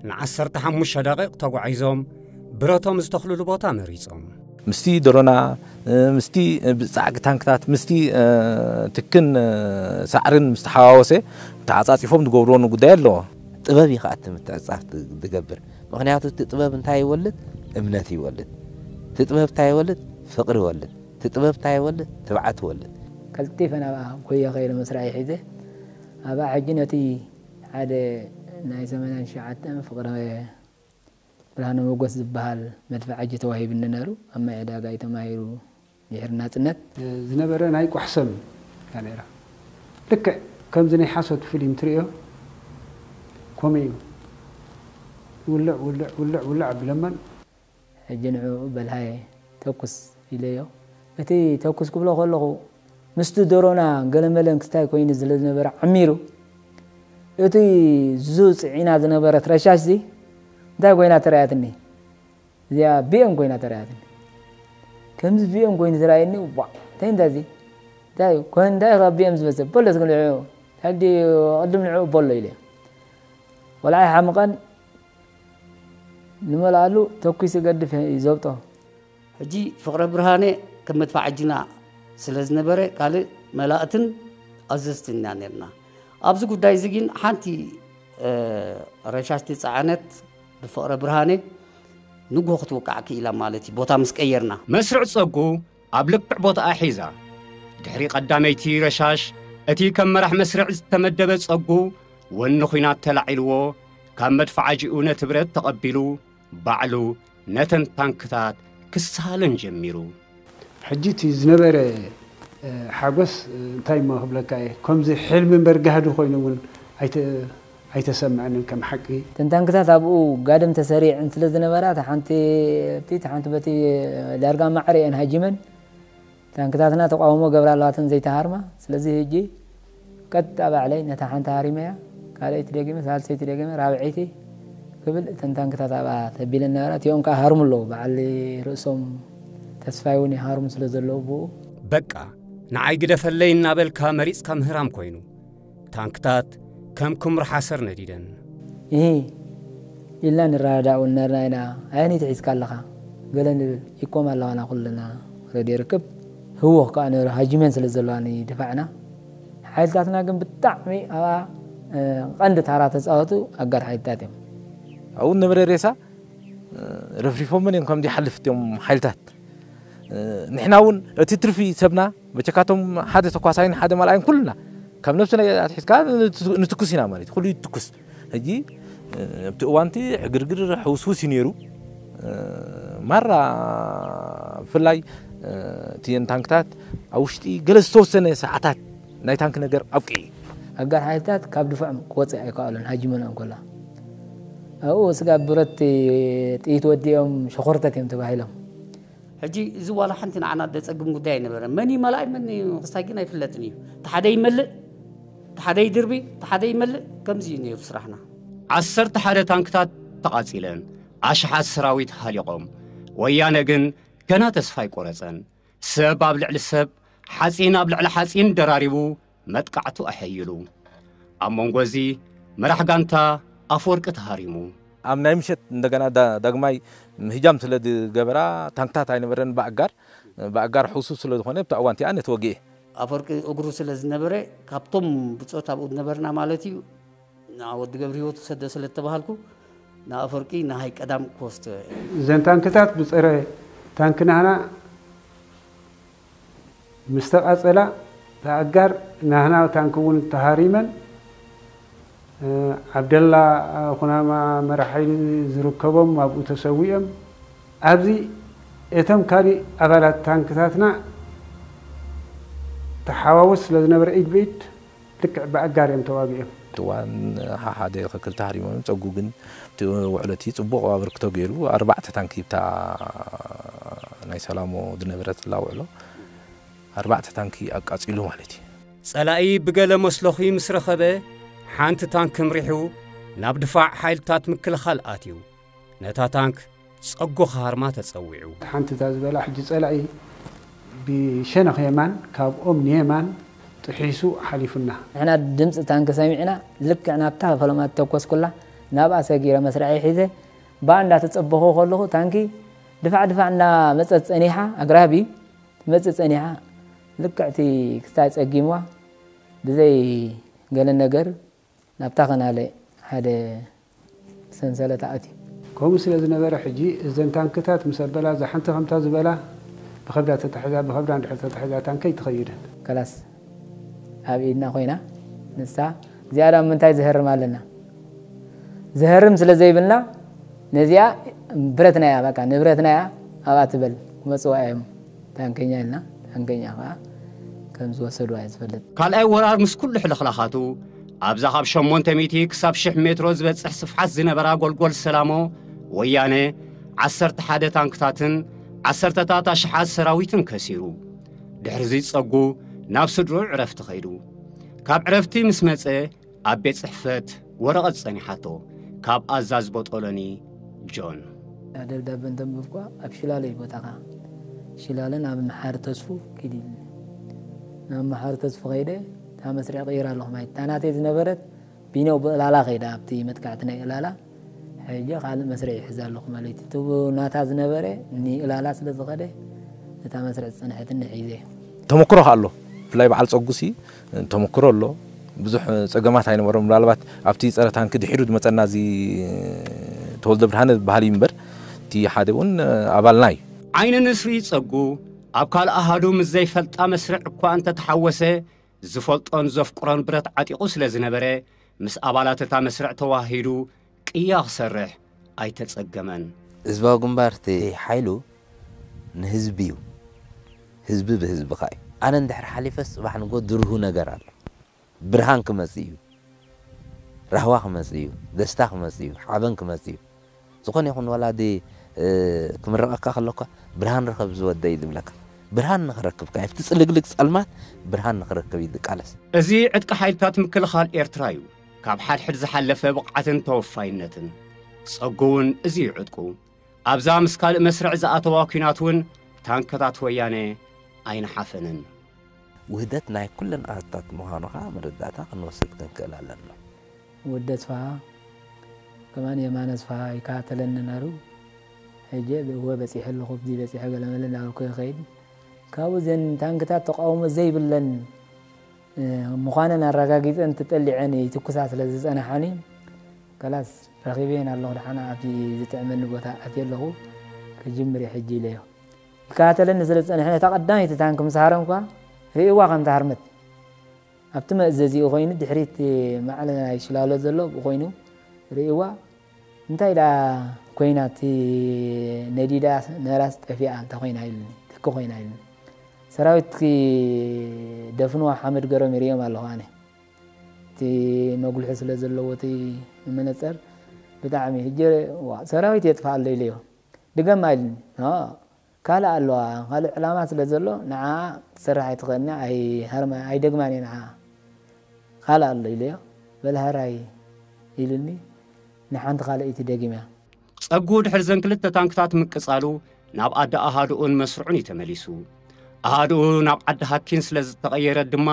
ንዓሰርተ ሓሙሽተ ደቂቕ ተጓዒዞም ብረቶም ዝተኽልሉ ቦታ መሪጾም። ምስቲ ድሮና ምስቲ ብጻዕቂ ታንክታት ምስቲ ትክን ሳዕርን ምስ ተሓዋወሰ ተዓጻጺፎም ዝገብርዎ ጉዳይ ኣለዎ። ጥበብ እዩ ከዓ እቲ ምትዕጻፍ ዝገብር። ምኽንያቱ እቲ ጥበብ እንታይ ይወልድ? እምነት ይወልድ። እቲ ጥበብ እንታይ ይወልድ? ፍቕሪ ይወልድ። እቲ ጥበብ እንታይ ይወልድ? ትብዓት ይወልድ። ቀልጢፈ ናብኣ ጎየ ከይደ መስርዐይ ሒዘ ኣብኣ ሕጂ ነቲ ሓደ ናይ ሰማንያን ትሽዓተን ፍቕረ ብርሃነ ሞገስ ዝበሃል መድፍዓጂ ተዋሂብኒ ነይሩ። ኣብ ማይ ዕዳጋ እዩ ተማሂሩ ድሕሪ ናጽነት። ዝነበረ ናይ ቋሕሰም እያ ነይራ። ልክዕ ከምዚ ናይ ሓሶት ፊልም ትርእዮ ከምኡ እዩ። ውልዕ ውልዕ ውልዕ ውልዕ ኣብለመን። ሕጂ ንዕኡ በልሃየ ተኩስ ኢለዮ። እቲ ተኩስ ክብሎ ከለኹ ምስቲ ዶሮና ገለመለን ክስታይ ኮይኑ ስለ ዝነበረ ዓሚሩ እቲ ዙ ጽዒና ዝነበረት ረሻሽ ዚ እንታይ ኮይና ተራያትኒ? እዚኣ ቢኤም ኮይና ተራያትኒ። ከምዚ ቢኤም ኮይኑ ዝረኣየኒ ዋ እንታይ እንታይ እዚ እንታይ ኮን እንታይ ካብ ቢኤም ዝበሰ በሎ እስኪ ንዕኡ ታዲ ቅድም ንዕኡ በሎ ኢለ ወላ ኣይሓምቐን ንመልኣሉ ተኩስ ይገድፍ ይዘብጦ። ሕጂ ፍቕረ ብርሃነ ከም መድፋዕ ዕጅና ስለ ዝነበረ ካልእ መላእትን ኣዘዝትን ኢና ነርና። ኣብዚ ጉዳይ እዚ ግን ሓንቲ ረሻሽ ዝፀዓነት ብፍቕረ ብርሃነ ንግሆ ክትውቃዕ ክኢላ ማለት እዩ። ቦታ ምስ ቀየርና መስርዕ ጸጉ ኣብ ልክዕ ቦታኣ ሒዛ። ድሕሪ ቀዳመይቲ ረሻሽ እቲ ከም መራሕ መስርዕ ዝተመደበ ጸጉ ወኒ ኹናት ተላዒልዎ፣ ካብ መድፍዓጂኡ ነቲ ብረት ተቐቢሉ ባዕሉ ነተን ታንክታት ክሳለን ጀሚሩ። ሕጂ እቲ ዝነበረ ሓጎስ እንታይ እሞ ክብለካ እየ፣ ከምዚ ሕልሚ እምበር ጋህዲ ኮይኑ እውን ኣይተሰምዐንን ከም ሓቂ። እተን ታንክታት ኣብኡ ጋድም ተሰሪዐን ስለ ዝነበራ፣ እታ ሓንቲ ኣብቲ እታ ሓንቲ በቲ ዳርጋ ማዕረ እየን ሃጂመን። ታንክታትና ተቃውሞ ገብራ ኣለዋ እተን ዘይተሃርማ። ስለዚ ሕጂ ቀጥታ ባዕለይ ነታ ሓንቲ ሃሪመያ፣ ካልኣይቲ ደጊመ፣ ሳልሰይቲ ደጊመ፣ ራብዐይቲ ክብል እተን ታንክታት ኣብኣ ተቢለን ነበራ። እቲኦም ከኣ ሃርሙ ኣለዉ። በዓል ርእሶም ተስፋይ እውን ይሃርሙ ስለ ዘለዉ ብኡ። በቃ ንዓይ ግደፈለይ እናበልካ መሪጽካ ምህራም ኮይኑ። ታንክታት ከም ኩምሪ ሓሰር ነዲደን። እሂ ኢልና ንረዳዳእ እውን ነርና ኢና። ኣየነይቲ ሒዝካ ኣለኻ? ገለ ንብል። ኢኮም ኣለዋና ኩልና። ሬድዮ ርክብ ህወኽ ከኣ ነይሩ ሃጂመን ስለ ዘለዋ ንድፋዕና። ሓይልታትና ግን ብጣዕሚ ኣብኣ ቀንዲ ታራ ተፃወቱ ኣጋር ሓይልታት እዮም። ኣብኡ ነበረ ሬሳ ረፍሪፎምን እዮም ከም ዘይሓልፍ እትዮም ሓይልታት። ንሕና እውን እቲ ትርፊ ሰብና በቸካቶም ሓደ ተኳሳይን ሓደ ማልኣይን ኩልና ካብ ነብስና ኣትሒዝካ ንትኩስ ኢና ማለት ኩሉ ይትኩስ። ሕጂ ኣብቲ እዋንቲ ዕግርግር ሕውስውስ እዩ ነይሩ። ማራ ብፍላይ እቲየን ታንክታት ኣብ ውሽጢ ገለ ዝተወሰነ ሰዓታት ናይ ታንክ ነገር ኣብቂዑ። ኣጋር ሓይልታት ካብ ድፋዖም ክወፅእ ኣይከኣሉን ሃጂመና እንኮላ ኣብኡ ስጋ ብረት ጥይት ወዲኦም ሸኾርተት እዮም ተባሂሎም። ሕጂ እዚ ዋላ ሓንቲ ንዓና ደጸግም ጉዳይ ኣይነበረን። መን እዩ መላኢ መን እዩ ክስታይ ግን ኣይፍለጥን እዩ። እቲ ሓደ ይመልእ፣ እቲ ሓደ ይድርቢ፣ እቲ ሓደ ይመልእ። ከምዚ እዩ ነይሩ ስራሕና። ዓሰርተ ሓደ ታንክታት ተቓጺለን፣ ኣሽሓት ሰራዊት ሃሊቖም። ወያነ ግን ገና ተስፋ ኣይቆረጸን። ሰብ ኣብ ልዕሊ ሰብ፣ ሓጺን ኣብ ልዕሊ ሓጺን ደራሪቡ መጥቃዕቱ ኣሐይሉ። ኣብ መንጎ እዚ መራሕ ጋንታ ኣፈወርቂ ተሃሪሙ። ኣብ ናይ ምሸት እንደገና ዳግማይ ምህጃም ስለ ዝገበራ ታንክታት ኣይነበረን ብኣጋር ብኣጋር ሕውስው ስለ ዝኾነ ብቲ ኣዋንቲ ኣነ ተወጊኤ። ኣፈወርቂ እግሩ ስለ ዝነበረ ካብቶም ብጾት ኣብኡ ዝነበርና ማለት እዩ ንዓ ወዲ ገብረ ህይወት ውሰዶ ስለ እተባሃልኩ ንኣፈወርቂ ንሃይ ቀዳም ክወስዶ። እዘን ታንክታት ብጸረ ታንክ ናህና ምስ ተቓጸላ ብኣጋር ናህና ታንክ እውን ተሃሪመን ዓብደላ ኩናማ መራሕ ሓይሊ ዝርከቦም ኣብኡ ተሰዊኦም። ኣብዚ እቶም ካሊእ ኣባላት ታንክታትና ተሓዋውስ ስለ ዝነበረ ኢድ ብኢድ ልክዕ ብኣጋር እዮም ተዋጊኦም። እዋን ሓሓደ ከክልተ ሃሪሞም ጸጉ ግን እቲ ውዕለቲ ጽቡቕ ኣበርክቶ ገይሩ ኣርባዕተ ታንኪ ብታ ናይ ሰላሞ ዝነበረት ላውዕሎ ኣርባዕተ ታንኪ ኣቃጺሉ ማለት እዩ። ጸላኢ ብገለ መስለኺ ምስ ረኸበ ሓንቲ ታንኪ ምሪሑ ናብ ድፋዕ ሓይልታት ምክልኻል ኣትዩ። ነታ ታንክ ጸጉ ክሃርማ ተጸዊዑ። ሓንቲ እታ ዝበላ ሕጂ ጸላኢ ብሸነኽ የማን ካብ ኦም ንየማን ጥሒሱ ሓሊፉና። ንሕና ድምፂ ታንኪ ሰሚዕና ልክዕ ናብታ ፈለማ ተኮስኩላ ናብኣ ሰጊረ መስርዐይ ሒዘ ብኣ እንዳተፀበኹ ከለኹ ታንኪ ድፋዕ ድፋዕ እንዳመፀት ፀኒሓ ኣግራብ እዩ ትመፅእ ፀኒሓ ልክዕ እቲ ክስታይ ፀጊምዋ ብዘይ ገለ ነገር ናብታ ከናለ ሓደ ሰንሰለት ኣእትዩ። ከምኡ ስለ ዝነበረ ሕጂ እዘን ታንክታት ምስ ኣበላ እዛ ሓንቲ ከምታ ዝበላ ብኸብዳ ተታሒዛ ብኸብዳ እንድሕር ተታሒዛ ታንከ ኣይትኸይድን። ከላስ ኣብ ኢድና ኮይና ንሳ እዚኣ ዳ ምንታይ ዝህርም ኣለና ዝህርም ስለ ዘይብልና ነዚኣ ብረትና እያ በቃ ንብረትና እያ ኣብኣ ትበል ክመፅዋ እዮም ታንከኛ ኢልና ታንከኛ ከዓ ከም ዝወሰድዋ እየ ዝፈልጥ። ካልኣይ ወራር ምስ ኩሉ ሕልኽላኻቱ ኣብዛ ካብ ሸሞንተ ሚእቲ ክሳብ ሽሕ ሜትሮ ዝበጽሕ ስፍሓት ዝነበራ ጎልጎል ሰላሞ ወያነ ዓሰርተ ሓደ ታንክታትን ዓሰርተታት ኣሽሓት ሰራዊትን ከሲሩ። ድሕሪዚ ጸጉ ናብ ስድርኡ ዕረፍቲ ኸይዱ። ካብ ዕረፍቲ ምስ መጸ ኣብ ቤት ጽሕፈት ወረቐት ጸኒሓቶ ካብ ኣዛዚ ቦጦሎኒ ጆን። ደብዳበ እንተንብብኳ ኣብ ሽላለ እዩ ቦታኻ። ሽላለ ናብ መሓሪ ተስፉ ኪድ ኢሉኒ። ናብ መሓሪ ተስፉ ከይደ እታ መስርዕ ቀይራ ኣለኹ ማለት እታ ናተይ ዝነበረት ቢነው ብእላላ ከይዳ ኣብቲ መጥቃዕቲ ናይ እላላ ሕጂ ካልእ መስርዕ ይሕዝ ኣለኹ ማለት እዩ። እቲ ናታ ዝነበረ ንእላላ ስለ ዝኸደ እታ መስርዕ ዝጸንሐትኒ ሒዘ። ተመክሮ ከ ኣሎ ብፍላይ በዓል ጸጉሲ ተመክሮ ኣሎ። ብዙሕ ጸገማት ኣይነበሮም። ምናልባት ኣብቲ ጸረ ታንኪ ድሒሩ ዝመጸና እዚ ተወልደ ብርሃነ ዝበሃል እዩ እምበር፣ እቲ ሓደ እውን ኣባልና እዩ። ዓይኒ ንስሪ ጸጉ ኣብ ካልእ ኣሃዱ ምስ ዘይፈልጣ መስርዕ እኳ እንተተሓወሰ፣ ዝፈልጦን ዘፍቅሮን ብረት ዓጢቑ ስለ ዝነበረ፣ ምስ ኣባላት እታ መስርዕ ተዋሂዱ ቅያ ክሰርሕ ኣይተጸገመን። ህዝባዊ ግንባር እቲ ሓይሉ ንህዝቢ እዩ። ህዝቢ ብህዝቢ ከኣ እዩ። ኣነ እንድሕር ሓሊፈስ ጽባሕ ንጎ ድርሁ ነገር ኣሎ። ብርሃን ክመጽእ እዩ። ራህዋ ክመጽእ እዩ። ደስታ ክመጽእ እዩ። ሓበን ክመጽእ እዩ። ዝኾነ ይኹን ወላዲ ክምረቐካ ከሎኳ ብርሃን ርኸብ ዝወደይ ዝብለካ። ብርሃን ንኽረክብ ከኣ ኣብቲ ጽልግልግ ጸልማት ብርሃን ንኽረክብ እዩ ዝቃለስ። እዚ ዕጥቂ ሓይልታት ምክልኻል ኤርትራ እዩ። ካብ ሓድሕድ ዝሓለፈ ብቕዓትን ተወፋይነትን። ጸጉ እውን እዚ እዩ ዕጥቁ። ኣብዛ ምስ ካልእ መስርዕ ዝኣተዋ ኲናት እውን ታንክታት ወያነ ኣይነሓፈንን። ውህደት ናይ ኩለን ኣሃታት ምዃኑ ኸኣ መረዳእታ ክንወስድ ክንክእል ኣለና። ወዲ ኣስፍሃ ከማን የማነ ኣስፍሃ ይከታተለኒ ነሩ። ሕጂ እወ በጺሐ ኣለኹ፣ ኣብዚ በጺሐ ገለመለ እናበልኩ ይኸይድ። ካብኡ እዘን ታንክታት ተቃውሞ ዘይብለን ምዃነን ኣረጋጊጸን ተጠሊዐን ይትኩሳ ስለ ዝጸናሓኒ፣ ከላስ ረኺበየን ኣለኹ። ደሓን ኣብቲ ዝጥዕመኒ ቦታ ኣትየ ኣለኹ፣ ክጅምር እየ ሕጂ ኢለዮ። ይከታተለኒ ስለ ዝጸንሐ፣ ነታ ቀዳመይቲ ታንኪ ምስ ሃረምኳ፣ ርእይዋ ከም ትሃርመት። ኣብቲ መእዘዚኡ ኮይኑ፣ ድሕሪት ማዕለ ናይ ሽላሎ ዘሎ ብኡ ኮይኑ ርእይዋ፣ እንታይ ደኣ ኮይና፣ እቲ ነዲዳ ነራስ ጠፊኣ እንታይ ኮይና ኢሉኒ፣ ትኪ ኮይና ኢሉኒ። ሰራዊት ደፍንዋ ሓመድ ገሮም ይርእዮም ኣለኹ ኣነ። እቲ መጉልሒ ስለ ዘለዎ እቲ መነጸር ብጣዕሚ ሕጂ ዋ፣ ሰራዊት የጥፍኣ ኣሎ ኢለዮ። ድገማ ኢሉኒ። ኖ፣ ካልእ ኣለዋ፣ ካልእ ዕላማ ስለ ዘሎ ንዓ ትሰርሕ ኣይትኽእልን እያ፣ ኣይሃርማ-፣ ኣይደግማን እየ ንዓ። ካልእ ኣሎ ኢለዮ። በል ሃራይ ኢሉኒ። ንሓንቲ ካልኣይቲ ደጊመያ። ጸጉ ድሕሪ ዘን ክልተ ታንክታት ምቅጻሉ ናብ ኣደ ኣሃድኡን መስርዑን እዩ ተመሊሱ። ኣሃድኡ ናብ ዓዲ ሃኪን ስለ ዝተቐየረት ድማ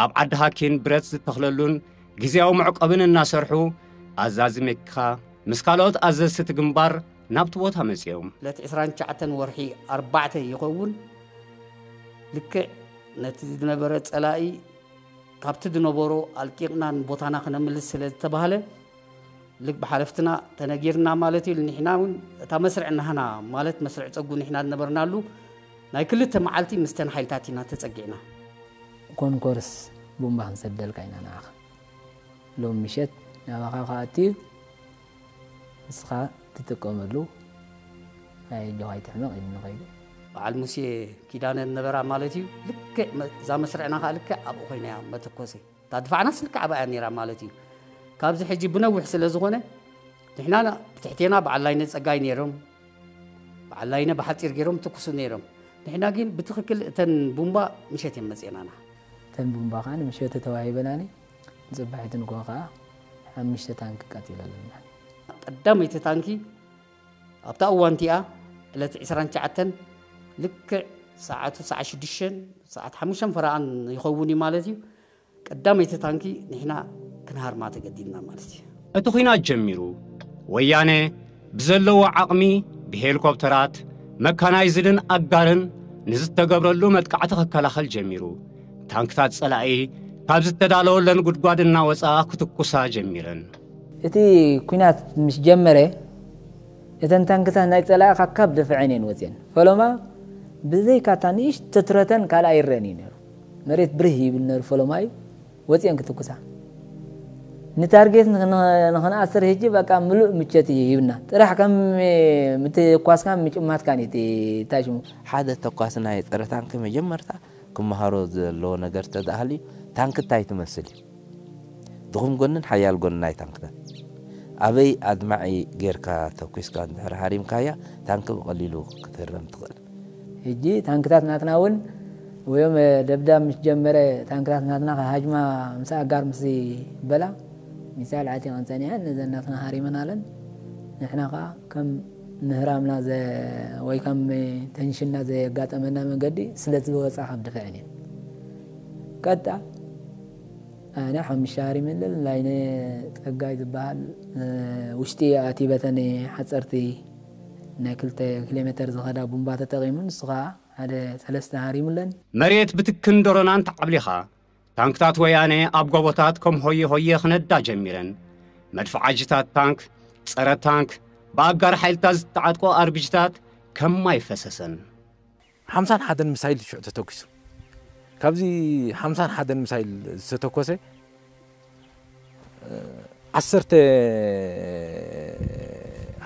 ኣብ ዓዲ ሃኪን ብረት ዝተኽለሉን ግዝያዊ መዕቆብን እናሰርሑ ኣዛዚ መኪኻ ምስ ካልኦት ኣዘዝቲ እቲ ግንባር ናብቲ ቦታ መጺኦም። ዕለት ዕስራን ትሽዓተን ወርሒ ኣርባዕተ ይኸውን። ልክዕ ነቲ ዝነበረ ጸላኢ ካብቲ ዝነበሮ ኣልቂቕና ንቦታና ክነምልስ ስለ ዝተባህለ፣ ልክ ብሓለፍትና ተነጊርና ማለት እዩ። ንሕና እውን እታ መስርዕ ናህና ማለት መስርዕ ጸጉ ንሕና ዝነበርናሉ ናይ ክልተ መዓልቲ ምስተን ሓይልታት ኢና ተጸጊዕና። ኮንኮርስ ቡምባ ክንሰደልካ ኢና ንዓኻ። ሎም ምሸት ናባኻ ክኣቱ እዩ። ንስኻ ትጥቀመሉ ናይ ኣጆኻ ኣይትሕመቕ ኢሉኒ ከይዱ። በዓል ሙሴ ኪዳነ ነበራ ማለት እዩ። ልክዕ መ- እዛ መስርዕና ከዓ ልክዕ ኣብኡ ኮይና እያ መተኮሲ። እታ ድፋዕናስ ልክዕ ኣብኣ እያ ነይራ ማለት እዩ። ካብዚ ሕጂ ብነዊሕ ስለ ዝኾነ ንሕና ና- ብትሕቴና በዓል ላይነ ጸጋይ ነይሮም። በዓል ላይነ ብሓፂር ገይሮም ትኩሱ ነይሮም። ንሕና ግን ብትኽክል እተን ቡምባ ምሸት እዮም መፅኤናና። እተን ቡምባ ከዓ ንምሸቱ ተዋሂበናኒ። ንፅባሒቱ ንግሆ ከዓ ሓሙሽተ ታንኪ ቀፂለለና። ቀዳመይቲ ታንኪ ኣብታ እዋን እቲኣ ዕለት ዕስራን ትሽዓተን ልክዕ ሰዓቱ ሰዓት ሽዱሽተን ሰዓት ሓሙሽተን ፈረቓን ይኸውን እዩ ማለት እዩ። ቀዳመይቲ ታንኪ ንሕና ክንሃርማ ተገዲድና ማለት እዩ። እቲ ኲናት ጀሚሩ ወያነ ብዘለዎ ዓቕሚ ብሄሊኮፕተራት፣ መካናይዝድን ኣጋርን ንዝተገብረሉ መጥቃዕቲ ክከላኸል ጀሚሩ። ታንክታት ጸላኢ ካብ ዝተዳለወለን ጉድጓድ እናወጻ ክትኩሳ ጀሚረን። እቲ ኲናት ምስ ጀመረ እተን ታንክታት ናይ ጸላኢ ካካብ ደፍዐን እየን ወፅየን። ፈለማ ብዘይካታ ንእሽቶ ትረተን ካልእ ኣይረአን እዩ ነይሩ። መሬት ብርህ ይብል ነይሩ ፈለማ እዩ። ወፂአን ክትኩሳ ንታርጌት ንኽንኣስር ህጂ በቃ ምሉእ ምቸት ይህብና ጥራሕ ከም ምትኳስካን ምጭማትካን እዩ ታሽሙ ሓደ ተኳሲ ናይ ፀረ ታንኪ መጀመርታ ክመሃሮ ዘለዎ ነገር ተደኣሃልዩ ታንኪ እንታይ ትመስል እዩ ድኹም ጎንን ሓያል ጎንን ናይ ታንክታት ኣበይ ኣድማዒ ጌርካ ተኩስካ እንድሕር ሃሪምካያ ታንኪ ብቐሊሉ ክትህረም ትኽእል ሕጂ ታንክታት ናትና እውን ወዮም ደብዳብ ምስ ጀመረ ታንክታት ናትና ሃጅማ ምስ ኣጋር ምስ በላ ሚሳይል ዓጢቐን ፀኒሐን ነዘን ናትና ሃሪመን ኣለን ንሕና ከዓ ከም ምህራምና ወይ ከም ተንሽና ዘየጋጠመና መንገዲ ስለ ዝወፃ ካብ ድፍዐን እየን ቀጣ ኣነ ሓሙሽተ ሃሪመለን ላይነ ፀጋይ ዝበሃል ውሽጢ ኣቲ በተን ሓፀርቲ ናይ ክልተ ኪሎ ሜተር ዝኸዳ ቡምባ ተጠቒሙ ንሱ ከዓ ሓደ ሰለስተ ሃሪሙለን። መሬት ብትክን ደሮናን ተዓብሊኻ ታንክታት ወያነ ኣብ ጎቦታት ከም ሆየ ሆየ ክነዳ ጀሚረን። መድፍዓጅታት ታንክ፣ ጸረ ታንክ፣ ብኣጋር ሓይልታት ዝተዓጥቆ ኣርቢጅታት ከም ማይ ፈሰሰን። ሓምሳን ሓደን ሚሳይል ሽዑ ተተኩሱ። ካብዚ ሓምሳን ሓደን ሚሳይል ዝተተኮሰ ዓሰርተ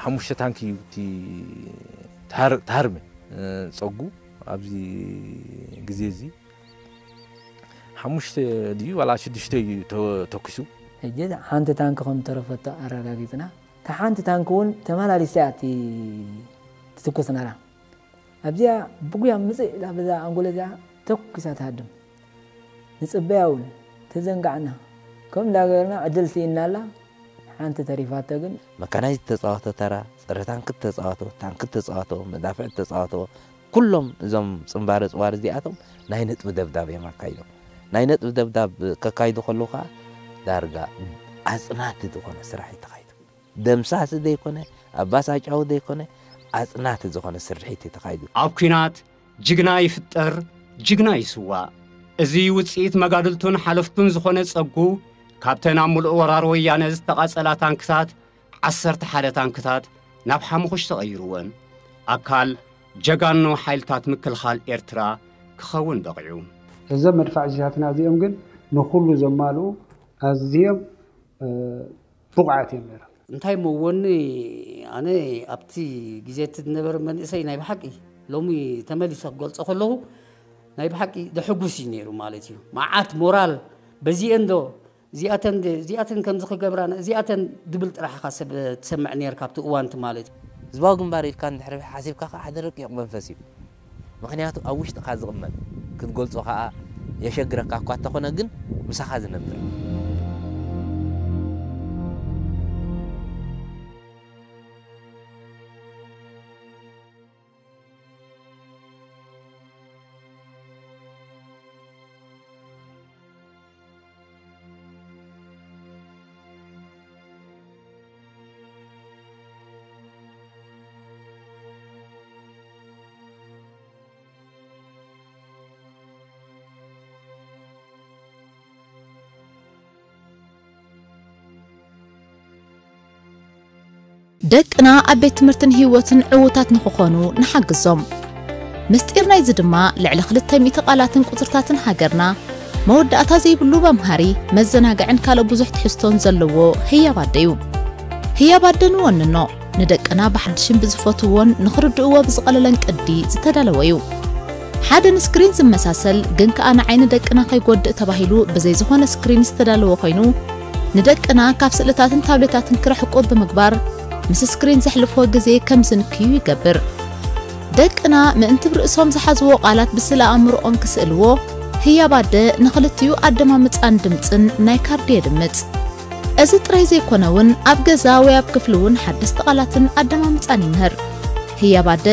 ሓሙሽተ ታንኪ እዩ እቲ ተሃር- ተሃርመ ጸጉ ኣብዚ ግዜ እዚ ሓሙሽተ ድዩ ዋላ ሽዱሽተ እዩ ተ- ተኩሱ። ሕጂ ሓንቲ ታንኪ ከም ተረፈቶ ኣረጋጊጽና። እታ ሓንቲ ታንኪ እውን ተመላሊሳ እያ እቲ ትትኩስ ነራ። ኣብዚኣ ብጉያ ምጽእ ኢላ በዛ ኣንጎለ እዚኣ ተኩሳ ትሃድም። ንጽበያ እውን ተዘንጋዕና። ከም እንዳገበርና ዕድል ስኢና ኣላ። ሓንቲ ተሪፋቶ ግን መካናይዝድ ተጻወቶ ተራ፣ ጸረ ታንክ ተጻወቶ፣ ታንክ ተጻወቶ፣ መዳፍዕ ተጻወቶ፣ ኩሎም እዞም ጽንባረ ጽዋር እዚኣቶም ናይ ነጥቢ ደብዳብ እዮም ኣካይዶም። ናይ ነጥቢ ደብዳብ ከካይዱ ከለዉ ከዓ ዳርጋ ኣጽናቲ ዝኾነ ስራሕ እዩ ተኻይዱ። ደምሳሲ ዘይኮነ፣ ኣባሳጫዊ ዘይኮነ፣ ኣጽናቲ ዝኾነ ስርሒት እዩ ተኻይዱ። ኣብ ኲናት ጅግና ይፍጠር፣ ጅግና ይስዋእ። እዚ ውጽኢት መጋድልቱን ሓለፍቱን ዝኾነ ጸጉ፣ ካብተን ኣብ ምሉእ ወራር ወያነ ዝተቓጸላ ታንክታት፣ ዓሰርተ ሓደ ታንክታት ናብ ሓሙኽሽ ተቐይርወን፣ ኣካል ጀጋኑ ሓይልታት ምክልኻል ኤርትራ ክኸውን በቒዑ። እዞም መድፋዕጅታትና እዚኦም ግን ንኹሉ ዘማልኡ ኣዝዮም እ፣ ብቑዓት እዮም ነይሮም። እንታይ እሞ ወኒ ኣነ ኣብቲ ግዜ እቲ ዝነበረ መንእሰይ ናይ ብሓቂ ሎሚ ተመሊሰ ክገልጾ ከለኹ ናይ ብሓቂ ደሕጉስ እዩ ነይሩ ማለት እዩ። መዓት ሞራል በዚአን ዶ እዚኣተን ዶ እዚኣተን ከምዚ ክገብራና እዚኣተን ድብል ጥራሕ ኢኻ ሰብ ትሰምዕ ነይርካ ኣብቲ እዋንቲ ማለት እዩ። ህዝባዊ ግንባር ኢልካ እንድሕር ሓሲብካ ከዓ ሓደ ረቂቕ መንፈስ እዩ። ምኽንያቱ ኣብ ውሽጥኻ ዝቕመጥ ክትገልጾ ከዓ የሸግረካ እኳ እንተኾነ ግን ምሳኻ ዝነብር ደቅና ኣብ ቤት ትምህርትን ህይወትን ዕዉታት ንኽኾኑ ንሓግዞም። ምስጢር ናይዚ ድማ ልዕሊ ክልተ ሚእቲ ቃላትን ቁጽርታትን ሃገርና መወዳእታ ዘይብሉ መምሃሪ፣ መዘናግዕን ካልእ ብዙሕ ትሕዝቶን ዘለዎ ህያብ ኣደ እዩ። ህያብ ኣደ ንወንኖ። ንደቅና ብሓድሽን ብዝፈትውዎን ንኽርድእዎ ብዝቐለለን ቅዲ ዝተዳለወ እዩ። ሓደ ንስክሪን ዝመሳሰል ግን ከኣ ንዓይኒ ደቅና ከይጎድእ ተባሂሉ ብዘይ ዝኾነ ስክሪን ዝተዳለወ ኮይኑ ንደቅና ካብ ስእልታትን ታብሌታትን ክርሕቁ ብምግባር ምስ ስክሪን ዘሕልፍዎ ግዜ ከም ዝንክዩ ይገብር። ደቅና ምእንቲ ብርእሶም ዝሓዝዎ ቃላት ብስእለ ኣእምሮኦም ክስእልዎ ህያብ ኣደ ንኽልቲኡ ኣደማምጻን ድምጽን ናይ ካርዲ የድምጽ። እዚ ጥራይ ዘይኮነ እውን ኣብ ገዛ ወይ ኣብ ክፍሊ እውን ሓደስቲ ቃላትን ኣደማምጻን ይምህር። ህያብ ኣደ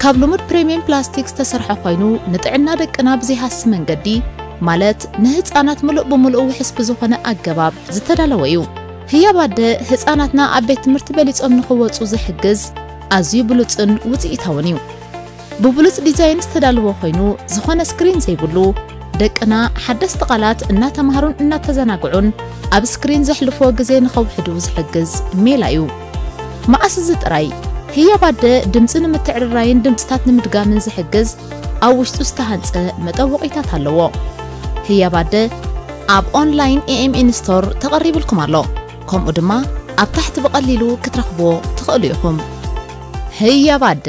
ካብ ልሙድ ፕሪምየም ፕላስቲክ ዝተሰርሐ ኮይኑ ንጥዕና ደቅና ብዘይሃሲ መንገዲ ማለት ንህፃናት ምሉእ ብምሉእ ውሕስ ብዝኾነ ኣገባብ ዝተዳለወ እዩ። ህያብ ኣደ ህፃናትና ኣብ ቤት ትምህርቲ በሊፆም ንኽወፁ ዝሕግዝ ኣዝዩ ብሉፅን ውፅኢታውን እዩ። ብብሉጽ ዲዛይን ዝተዳለወ ኮይኑ ዝኾነ ስክሪን ዘይብሉ ደቅና ሓደስቲ ቃላት እናተማሃሩን እናተዘናግዑን ኣብ ስክሪን ዘሕልፍዎ ግዜ ንኸውሕዱ ዝሕግዝ ሜላ እዩ። መዓስ እዚ ጥራይ ህያብ ኣደ ድምጺ ንምትዕርራይን ድምጽታት ንምድጋምን ዝሕግዝ ኣብ ውሽጡ ዝተሃንጸ መጠወቒታት ኣለዎ። ህያብ ኣደ ኣብ ኦንላይን ኤኤምኤን ስቶር ተቐሪብልኩም ኣሎ። ከምኡ ድማ ኣብ ታሕቲ ብቐሊሉ ክትረኽብዎ ትኽእሉ ኢኹም። ህያብ ኣደ